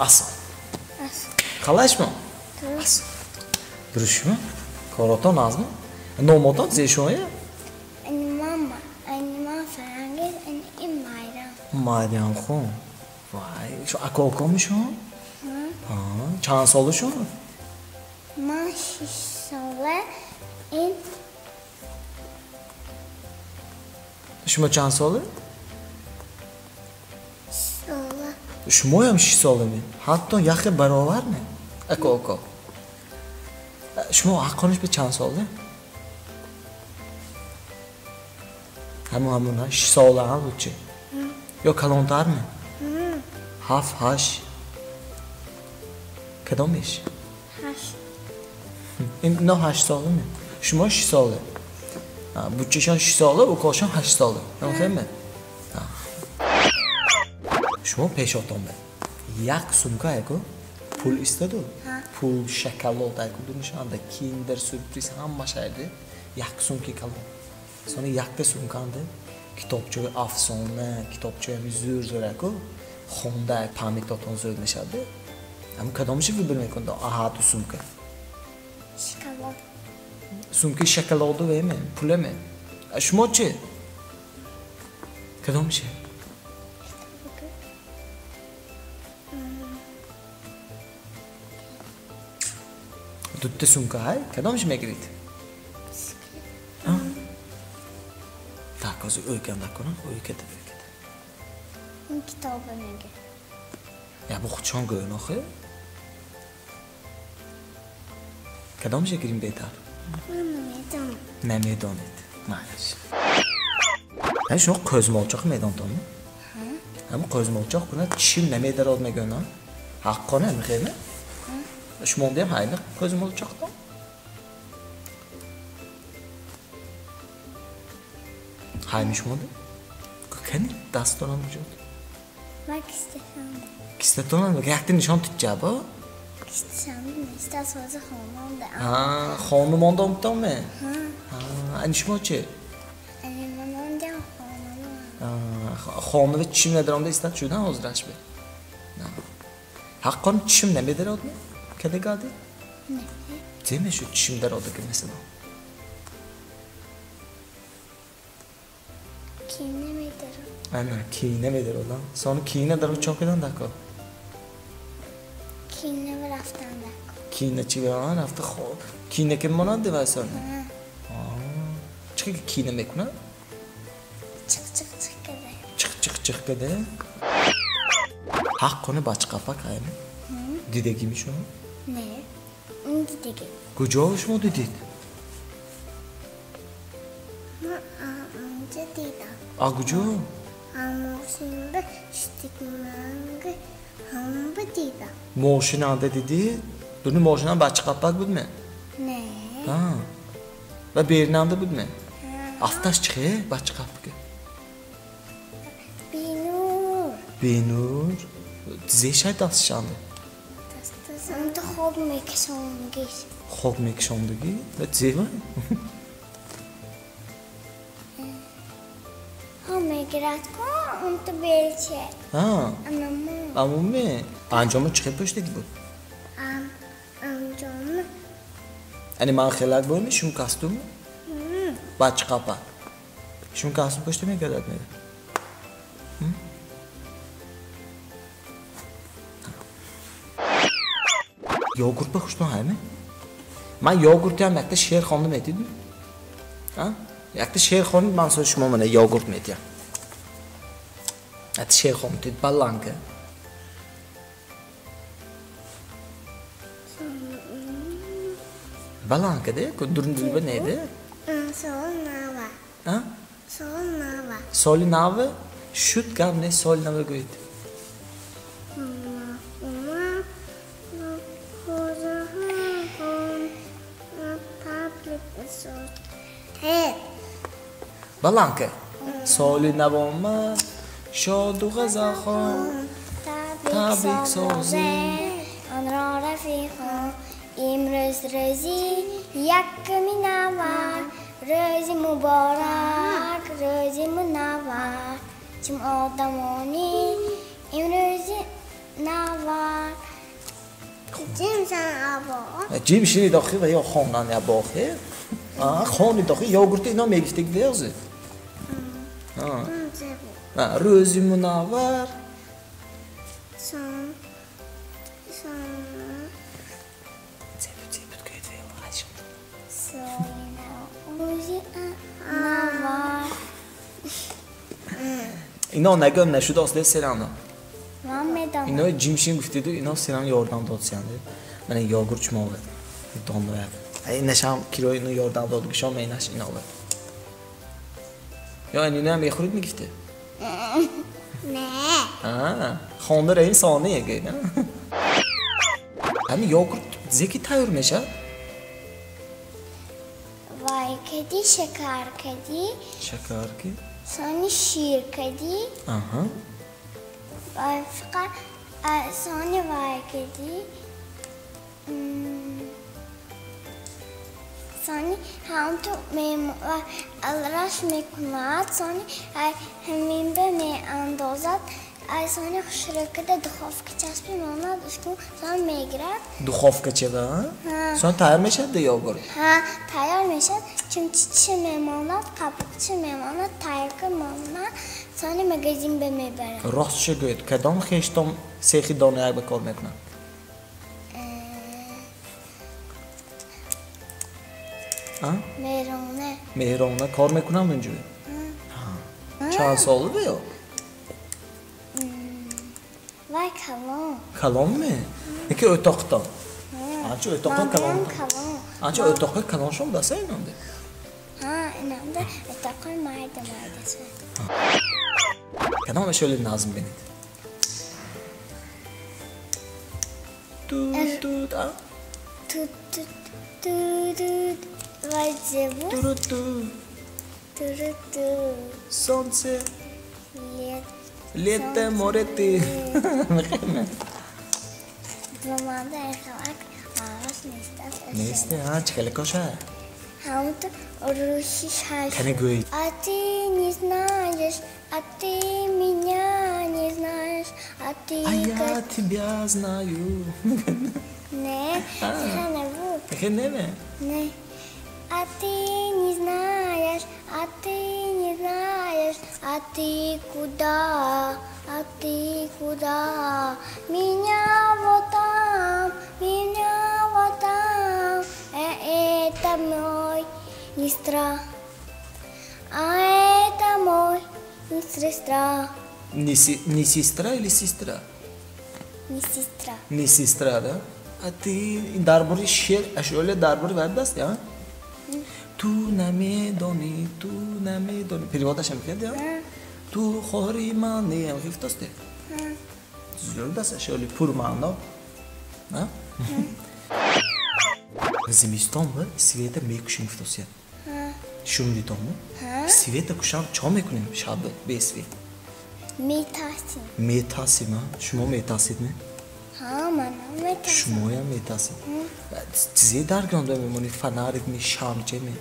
Асон. Қалай шумо? Асон. Дуруст шумо? Коротон азми? Номотон зешоя? Мама, ман Фарангиз, ин Майрам. Майрам хон. Вай, шу ака-ука мешон? Чанд сола шумо? Ман 6 сола, ин Шумо чанд сола? 6 сола. Шумоям 6 солами? Ҳатто яхе баровар не? Ака-ука. Шумо ҳаққониш ба чанд сола? Ҳамун 6 сола ҳам лучше. Ё калонтар ме? 7, 8. Кадомиш? 8. Ин 8 сола ме? Шумо 6 сола. Бучашон 6 сола, укошон 8 сола. Намехоҳем? Шумо пешотон бе. Як сумка яку пул истоду. Пул, шоколад яку дунишанда, киндер, сюрприз ҳамааш айди. Як сумки калон. Сони якта сумканде китобчаи афсона, китобчаи зӯр зӯр яку хонда памятотон зӯр мешавад. Ҳамун кадомашо выбор мекунед? Аҳа, ду сумка. Шоколад. Сумки шоколаду веме, пулеме. Шумо чӣ? Кадомаше? Дутта сумка ҳай? Кадомаш мегиред? Так, ҳозир ӯйкам накунам, ӯйкада, ӯйкада. Ин китоба мегирам. Я бу худшон гӯён охи? Кадомаше гирим беҳтар? Ман намедонам. Намедонед. Маълаш. Шумо қӯзмолчоқ медонтон? Ҳамун қӯзмолчоқ кунад чишим намедарод мегӯян? Ҳаққона мехеме? Шумо диям ҳайми қӯзмолчоқто? Ҳайми шумо ди? Кани дастонам вуҷуд? Ман кистатонам. Кистатонам? Якта нишон тиҷаба? Кистатонам нест, аз ҳозир хонамонда. Ҳа, хонамонда омтонме? Ҳа. Ани шумо чӣ? Ани ман ондиам хонамонда. Хонава чишим надаромда истад шудан ҳозираш бе? Ҳаққон чишим намедародми? Када гади? Не. Чӣ мешуд чишим дародаги масалан? Кина медарод. Ана, кина медарод, сони кина дарод чо кидан дако? Кина рафтан дако. Кина чи рафта хоб. Кина ки монанд вай сони? Чӣ ки кина мекунад? Чиқ чиқ чиқ када. Чиқ чиқ чиқ када? Ҳаққони бачақапак ҳайми? Дидагими шумо? Не, ин дидаги. Куҷо шумо дидид? Ман онҷо дидам. А куҷо? Мошинда штикманги ҳамба дидам. Мошинанда дидид? Дуни мошинам бачақапак будме? Не. Ва беринанда будме? Афташ чихе бачақапаки? Бенур. Бенур? Зешай дастшанда? Дасташанда хоб мекашондагиш. Хоб мекашондагӣ? Ва зева? Хоб мегирад ку, онто белче. Анаму. Амуме? Анҷома чихе пӯштаги буд? Анҷома. Ани ман хелак буми, шум костюм? Бачақапак. Шум костюм пӯшта мегардад мега? Йогурт ба хуштон ҳайме? Ман йогуртиам якта шеър хондам метидм? Якта шеър хондим, ман сои шумо мана йогурт метиям. Якта шеър хондид, баланка. Баланка де, дурун-дурун неде? Соли нава. Соли нава. Соли нава? Шуд гап не, соли нава гӯед. Баланка. Соли нав омад, шоду ғазалхон, табрик созем онро рафиқон. Имрӯз рӯзи якуми навар, рӯзи муборак, рӯзи мунаввар. Чун одамони имрӯзи Навар. Ҷимсан або. Ҷим шинид охи ва ё хонан або охи. Хонид охи йогурт ино мегифтик деози. Рӯзи мунаввар. Сон. Зебуд гӯед ве ҳайшон. Соли нав. Рӯзи навар. Ино нагӯм нашудааст де серано. Ман медонам. Ино ҷимшин гуфтиду ино серан ёрдам додсиянд. Мана йогурт шумо овард. Донdoяк. Инашам кирои ино ёрдам додгишон инаш ин овард. Ё иноам мехӯрид мегифте? Не. Хонда раин соне гӯед. Ҳамин йогурт зеки тайёр мешавад? Вай кади шакар кади. Шакар ки? Сони шир кади. Аҳа. Вай фақат сони вай кади. Сони ҳамту алраш мекунад, сони ҳамин ба меандозад, сони хушрӯкада духовка часпи монад, ушку сон мегирад. Духовка чева? Сон тайёр мешавад йогурт? Ҳа, тайёр мешавад. Чимчичи мемонад, қабуқчи мемонад, тайёрка монад, сони магазин ба мебарад. Ростшо гӯед, кадом хештом сехи донаяк ба кор мекунад? Меҳрона. Меҳрона кор мекунам инҷо? Чанд сола ё? Вай калон. Калон ме? Яки o'toqdan. Ancha o'toqqa калон. Ancha o'toqqa калон шом даса инонда. Ҳа, инонда o'toqqa mayda maydasi. Кадом ашёли назм бинед? Тут тут а? Тут тут тут вай зебу. Туруту. Туруту. Солнце. Лет. Лето, море ты. Бомада эхалак овоз нест. Нест, а чӣ хеле коша? Ҳамту рӯши шаш. Кани гӯй. А ты не знаешь, а ты меня не знаешь, а ты. А я тебя знаю. Не, хе набуд. Хе неме? Не. А ты не знаешь, а ты не знаешь, а ты куда, а ты куда? Меня вот там, меня вот там, это мой не страх, а это мой не сестра. Не сестра или сестра? Не сестра. Не сестра, да? А ты дар бори шер, ашёле дар бори вай даст, я? Ту намедонӣ, ту намедонӣ. Переводаш ҳам кед, я? Ту хоҳари ман не, ҳам гуфтасте. Зӯр даст ашёли пурмаъно. На? Зимистон ба света мекушем гуфтасия. Шумдитому? Света кушам чо мекунем шаб бе свет? Метасим. Метасим, а? Шумо метасид, не? Ҳа, манам метасам. Шумоям метасид. Чизе дар гиронда мемонӣ? Фонарик ми, шамче ми?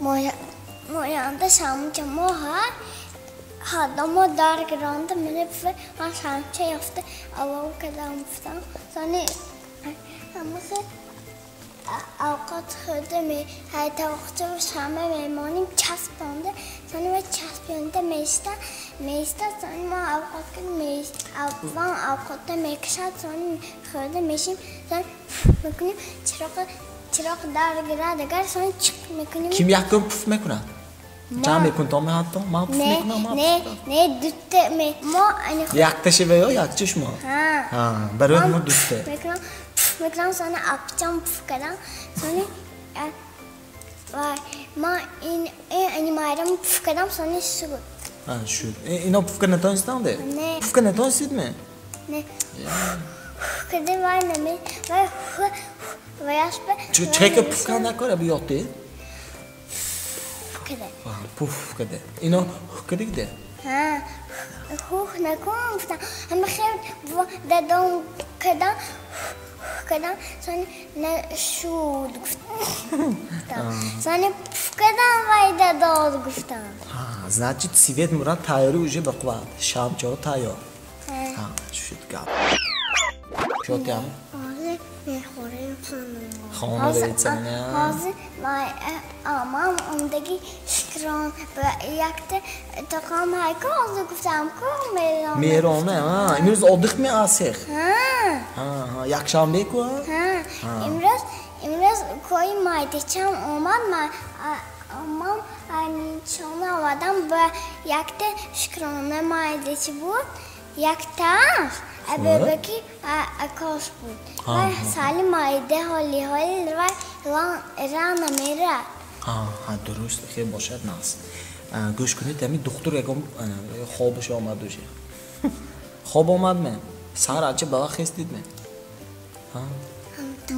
Моянда шамча мо ҳар ҳадомо дар гиронда менепфе ман шамча ёфта алов кардам гуфтам. Сони ҳамасе авқот хӯрда ҳайтовоқча шама мемонем часпонда. Сони ва часпонда меиста, меиста сони мо авқот ман авқотда мекашад, сони хӯрда мешим, сони мекунем чироқ дар гирад, агар сони чиқ мекунем. Ким якум пуф мекунад? Ҷамъ мекун то ҳатто ман пуф мекунам, ман. Не, не, дутта мо якташа ва ё якча шумо? Ҳа. Барои мо дутта. Мекунам, пуф мекунам, сони апчам пуф кардам, сони вай ман ин анимайрам пуф кардам, сони шуд. Шуд. Ино пуф карда натонистанд? Не. Пуф карда натонистид ме? Не. Каде вай наме, вай ваяш ба. Чека пуф карда накора биёд? Каде. Пуф каде. Ино каде где? Ҳа. Хух накун гуфтам. Ҳама хел дадом кардам, кардам, сони нашуд гуфтам. Сони пуф кардам вай дадод гуфтам. Значит, свет мурад тайёри уже ба қувват. Шамчаҳо тайёр. Ҳа, шуд гап. Шотям? Ҳозир мехӯрем хона. Хона. Ҳозир ман омдаги шукрон якта тоқам ҳайку ҳозир гуфтам ку мерона. Мерона, имрӯз отдых ме асех? Ҳа. Якшанбе ку? Ҳа. Имрӯз кои майдачам омад, ман нишона овардам ба якта шукрона майдачи буд, яктааш абебаки акош буд. Вай сали майда ҳоли ҳоли вай рана мерад. Дуруст, хел бошад нас. Гӯш кунед, ҳамин духтур ягон хобаш омад уже. Хоб омад ме? Саҳар анча ба вақт хестид ме?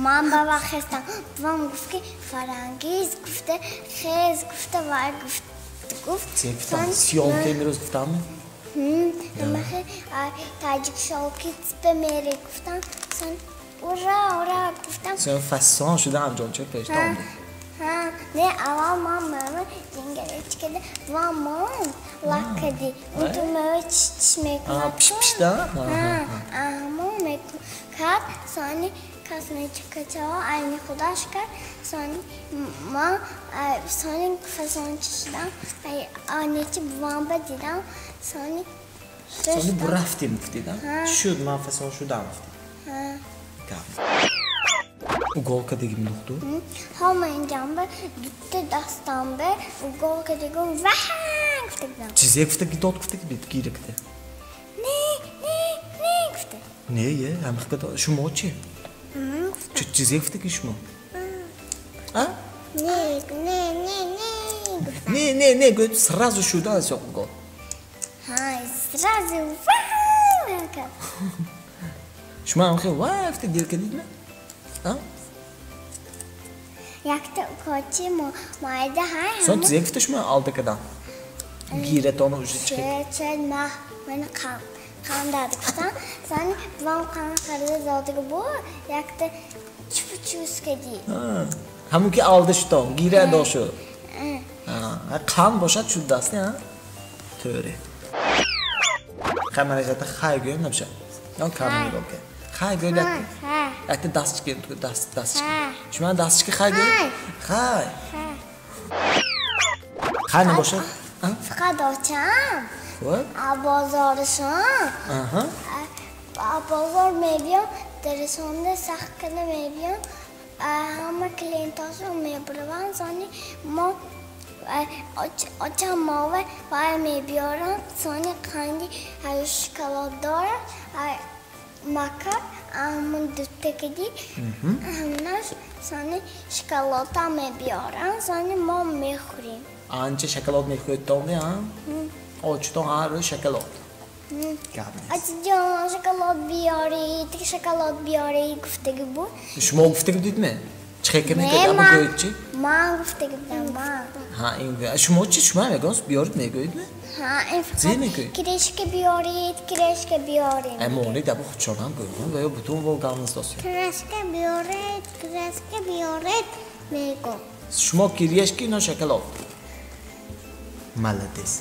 Ман ба вақт хестам. Бувам гуфт ки Фарангиз гуфта хез гуфта вай гуфт. Се гуфтам? Съёмка имрӯз гуфтам ме? Таҷик шолки ципа мере гуфтам. Сон ура ура гуфтам. Сон фасон шуда ҳамҷонча пешта омад. Ҳа, не аввал ман мама ҷингалечкада бувам мон лак кади. Унту мама чиш мекунад. Пиш пишда? Ҳа, ҳамон мекунад. Сони косметикачаҳо айни худаш кард. Сони ман сони фасонча шудам. Айнечи бувамба дидам. Сони Сони бурафтим гуфтида? Шуд, ман фасон шудам гуфтид. Ҳа. Уголка дегим духтур? Ҳама инҷамба дутта дастамба уголка дегум ваҳ гуфтагидам. Чизе гуфтаги дод гуфтаги бит гиракте? Не, не, не гуфта. Не, е, ҳамихка дод. Шумо чи? Чизе гуфтаги шумо? А? Не, не, не, не гуфта. Не, не, не, гӯяд сразу шуда аз ёқ угол. Ҳа, сразу ваҳ кард. Шумо ҳамихе ваҳ гуфта гир кардидме? А? Якта кочи майда ҳай. Сон чизе гуфта шумо алда кадан? Гиратон уже чиқид. Чед мах ман қанд дад гуфтам. Сони бувам қанд харида додига бу якта чупчус кади. Ҳамун ки алда шудон, гира дошу. Қанд бошад шуд даст, не? Тӯре. Хай ман якта хай гӯям набошад. Ё камера нигоҳ кун. Хай гӯй якта. Якта дастчики, даст дастчики. Шумо дастчики хай гӯй? Хай. Хай набошад? Фақат очам. Хуб. Бозоршон. Бозор мебиём, дарсонда сахт карда мебиём. Ҳама клиентҳошон мебураванд, сони мо очам мова вай мебиёранд, сони қанди шоколад дорад, макар ҳамон дутта кади, ҳамнаш сони шоколадта мебиёранд, сони мо мехӯрем. Анча шоколад мехӯред тони, а? Очтон ҳар рӯз шоколад. Очаҷон, шоколад биёред, шоколад биёред гуфтаги буд. Шумо гуфтаги будидме? Чӣ хел мекард? Аммо гӯед чӣ? Ман гуфтаги будам, ман. Ҳа, ин шумо чӣ? Шумо мегӯед биёред мегӯедме? Ҳа, ин фақат кирешка биёред, кирешка биёред. Э, монед, або худшонам гӯем ва ё бутун волганниз досед. Кирешка биёред, кирешка биёред мегӯм. Шумо кирешка, ино шоколад. Молодец.